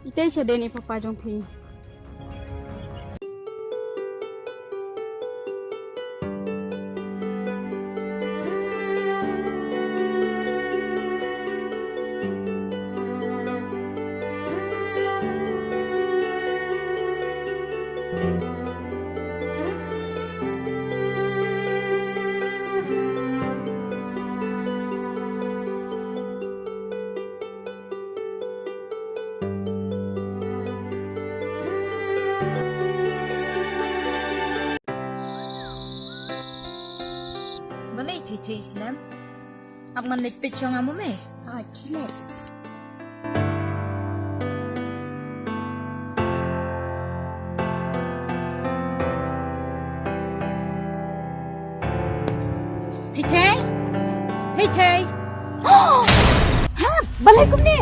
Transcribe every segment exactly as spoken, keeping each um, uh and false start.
Itei shadien i papa jong phi. Balei thei thei slem? Ap ngan leit peit shong amo me. Ha, chile. Thei thei. Thei thei. Ha, balei kumne?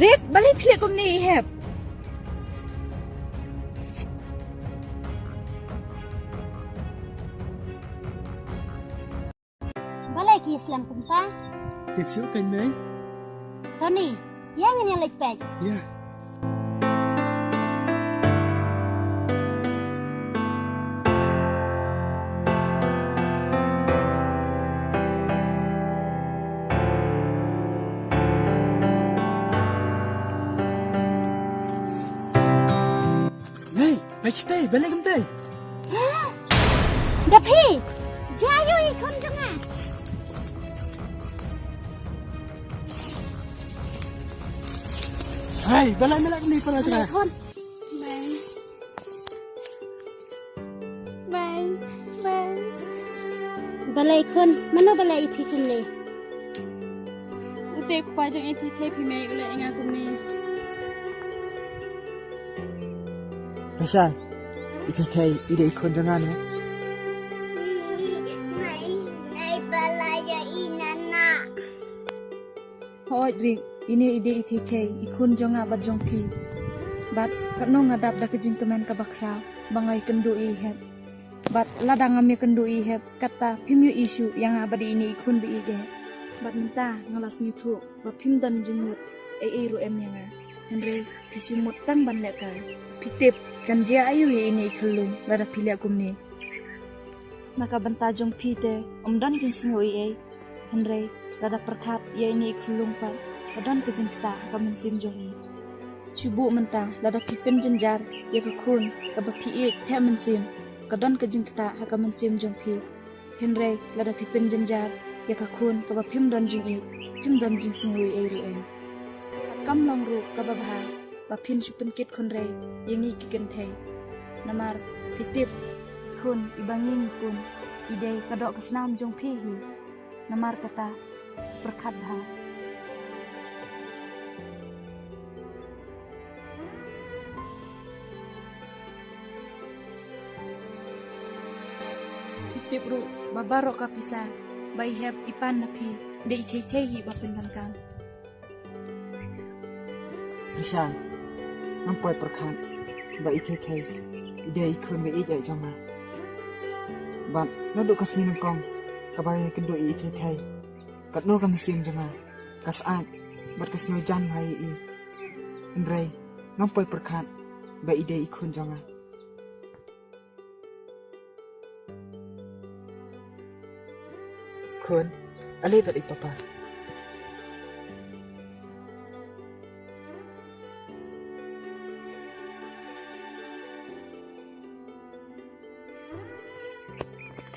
Rit, balei phi leh kumne i hep? Balei ki slem kumta? Tip shuh kein mei. Tony, ïa ngin ïa leit peit. Ïa. Hei, peit shatei, balei kumtei? Da phi, jia aïu i khun jong nga? Hei, balei me leh kumne para jong nga? Bye. Bye. Bye. Balei khun, mano ba leh ïa phi kumne? Utei u kpa jong i Thei Thei phi mei u leh ïa nga kumne. Rishan, i Thei Thei i dei i khun jong nga ne? Mimi, nga isynei ba la ïa i nana. Hooid Rit, ine i dei i Thei Thei, i khun jong nga bad jong phi. Bad katno nga dap da ka jingkmen kaba khraw ba nga ïakynduh ïa i hep. Bad lada ngam ïakynduh ïa i hep, kata phim ïohi shuh ïa nga ba dei ine i khun ba ïeit eh. Bad mynta nga la sngewthuh ba phim don jingmut ei ei ruh em ïa nga. Hynrei phi shu mut tang ban leh kai. Phi tip kan jia aïu ïa ine i khyllung lada phi leh kumne. Na ka bynta jong phi te ym don jingsngew ei ei. Hynrei lada pyrkhat ïa ine i khyllung pat, ka don ka jingktah ha ka mynsiem jong i. Shu buh mynta, lada phi pynjynjar ïa ka khun kaba phi ïeit theh mynsiem, ka don ka jingktah ha ka mynsiem jong phi. Hynrei lada phi pynjynjar ïa ka khun kaba phim don jingïeit, phim don jingsngew ei ei ruh em. Kam long ruh kaba bha ba phin shu pynkit khynrei ïa ngi ki kynthei. Namar phi tip, i khun iba ngi ngi pun i dei ka doh ka snam jong phi hi. Namar kata, pyrkhat bha. Phi tip ruh ba baroh ka pisa ba i hep i pan na phi, dei i Thei Thei hi ba pyndonkam. Rishan, ngam poi pyrkhat ba i Thei Thei i dei i khun ba ïeit jong nga. Bad naduh ka sngi nyngkong kaba nga ïakynduh ïa i Thei Thei, katno ka mynsiem jong nga ka syaid bad ka sngewjan bha ïa i. Hynrei ngam poi pyrkhat ba i dei i khun jong nga. Khun, ale bad i papa.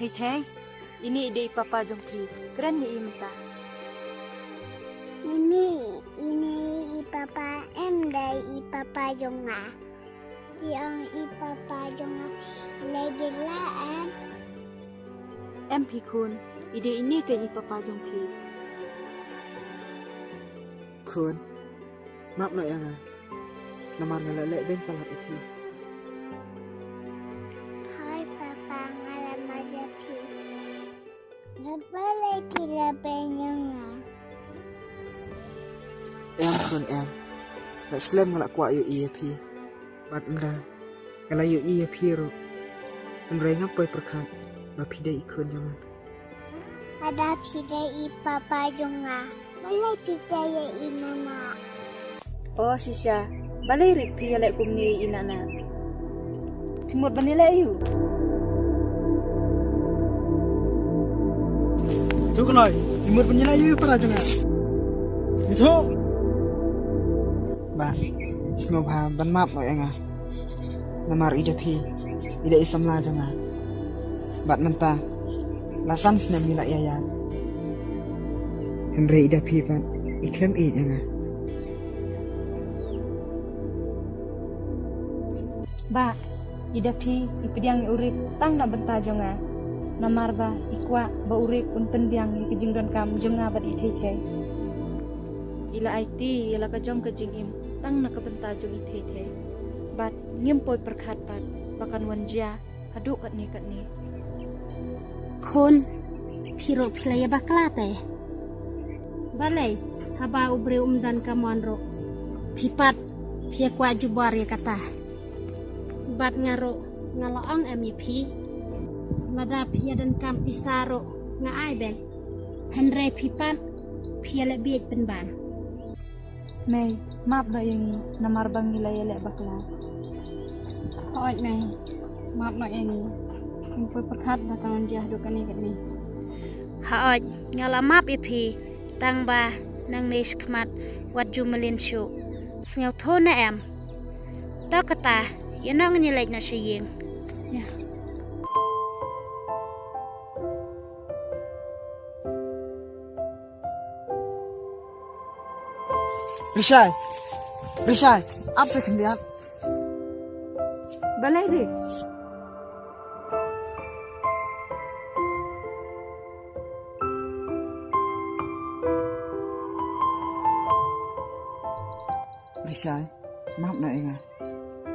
Thei Thei, ine i dei i papa jong phi. Kren ïa i mynta. Mimi, ine i papa em dei i papa jong nga. Phi ong i papa jong nga leh gila em? Em phi khun, i dei ine keiñ i papa jong phi. Khun, map noh ïa nga. Namar nga la leh beiñ palat ïa phi. Hooid papa, nga la map ïa phi. Nga balei phi la pynïeng nga? Em khun em. Nga slem nga la kwah ïohi ïa phi. Bad ynda nga la ïohi ïa phi ruh, hynrei ngam poi pyrkhat ba phi dei i khun jong nga. Lada phi dei i papa jong nga, Balei phi ïa i nana? O shisha, balei Rik phi ïaleh kumne i nana? Phi mut ban ïaleh ïa u? Shu kloi, phi mut ban ïaleh ïa u para jong nga? Ito. Bah, sngewbha ban map noh ïa nga. Namar i da phi i da i samla jong nga. Bad mynta la san snem ngi la ïaid. Hynrei i da phi pat i khlem ïeit ïa nga. Bah, i da phi i pdiang ïa u Rik tang na bynta jong nga. Namar ba i kwah ba u Rik un pynbiang ïa ka jingdonkam jong nga bad i Thei Thei. I la aiti ïa la ka jong ka jingim tang na ka bynta jong i Thei Thei. Bad ngim poi pyrkhat pat ba kan wan jia haduh katne katne. Khun, phi ruh phi la ïa bakla te. Balei, haba u briew um don ka mon ruh, phi pat phi ïa kwah jubor ïa kata. Bad nga ruh nga la ong em ïa phi, lada phi ïa donkam pisa ruh nga ai beit. Hynrei phi pat phi ïa leh bieit pynban. Mei, map noh ïa ngi namar ba ngi la ïaleh bakla. Hooid Mei, map noh ïa ngi. Ngim poi pyrkhat ba kan wan jia haduh katne katne. Hooid, nga la map ïa phi tang ba nangne shakhmat wat ju mlien shuh. Sngewthuh ne em? To kata, ïa noh ngan ïaleit noh sha ïing. Ïa. Rishai, Rishai, ap sa khyndiat. Balei Rik? Rishai, map noh ïa nga.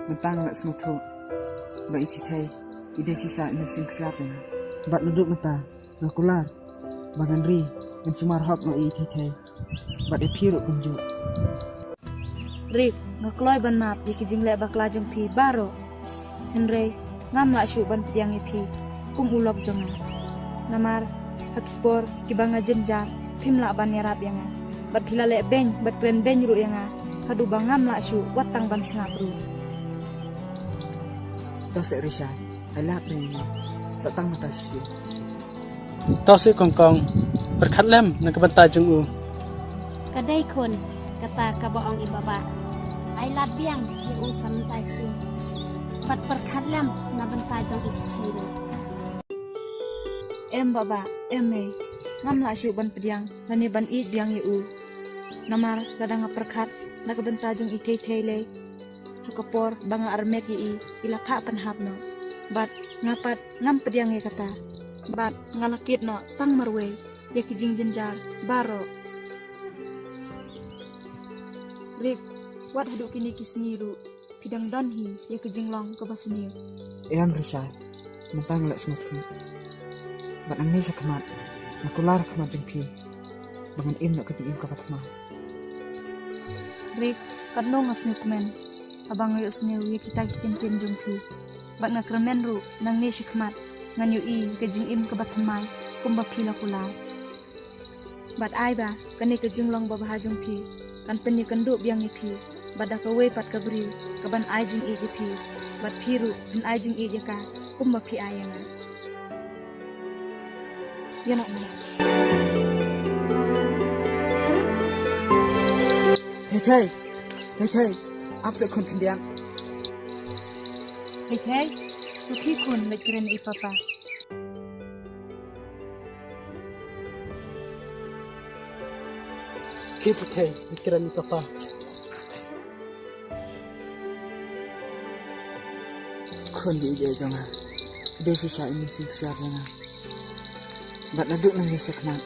Mynta nga la sngewthuh ba i Thei Thei i dei shisha i mynsiem ksiar jong nga. Bad naduh mynta nga kular ba ngan ri, ngan sumar hok noh ïa i Thei Thei. Bad ïa phi ruh kumjuh. Rik, nga kloi ban map ïa ki jingleh bakla jong phi baroh. Hynrei ngam lah shuh ban pdiang ïa phi kum u lok jong nga. Namar ha ki por kiba nga jynjar phim lah ban ïarap ïa nga. Bad phi la leh beiñ bad kren beiñ ruh ïa nga haduh ba ngam lah shuh wat tang ban sngap ruh. To seh Rishai, ai lad beiñ ïa nga. Sa tang mynta shisien. To seh Kongkong, pyrkhat lem na ka bynta jong u. Ka dei khun, kata kaba ong i Baba. Ai lad biang ïa u sa mynta shisien. Bad pyrkhat lem na bynta jong i Thei Thei ruh. Em Baba, em Mei. Ngam lah shuh ban pdiang lane ban ïeit biang ïa u. Namar lada nga pyrkhat na ka bynta jong i Thei Thei lei, ha ka por ba nga armet ïa i, i la phah pynhap noh. Bad nga pat ngam pdiang ïa kata. Bad nga la kit noh tang marwei ïa ki jingjynjar baroh. Rik, wat haduh kine ki sngi ruh phi dang don hi ïa ka jinglong kaba sniew. Em Rishai, mynta nga la sngewthuh. Bad nangne shakhmat nga kular ha khmat jong phi ba ngan im noh ka jingim kaba thymmai. Rik, katno nga sngewkmen haba nga ïohsngew ïa kita ki kyntien jong phi. Bad nga kyrmen ruh nangne shakhmat ngan ïohi ka jingim kaba thymmai kumba phi la kular. Bad ai ba kane ka jinglong babha jong phi kan pynïakynduh biang ïa phi bad da kawei pat ka briew kaban ai jingïeit ïa phi, bad phi ruh phin ai jingïeit ïa ka kumba phi ai ïa nga. Ïa noh mynta. Thei Thei, Thei Thei, ap seh khun khyndiat. Thei Thei, to khie khun, leit kren ïa i Papa. Khie Thei Thei, leit kren ïa i Papa. Khun ïeit jong nga, dei shisha i mynsiem ksiar jong nga. Bad naduh nangne shakhmat,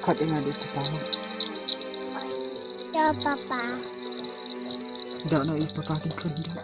khot ïa nga da i Papa mo. Doh Papa. Doh noh i Papa khun khun doh.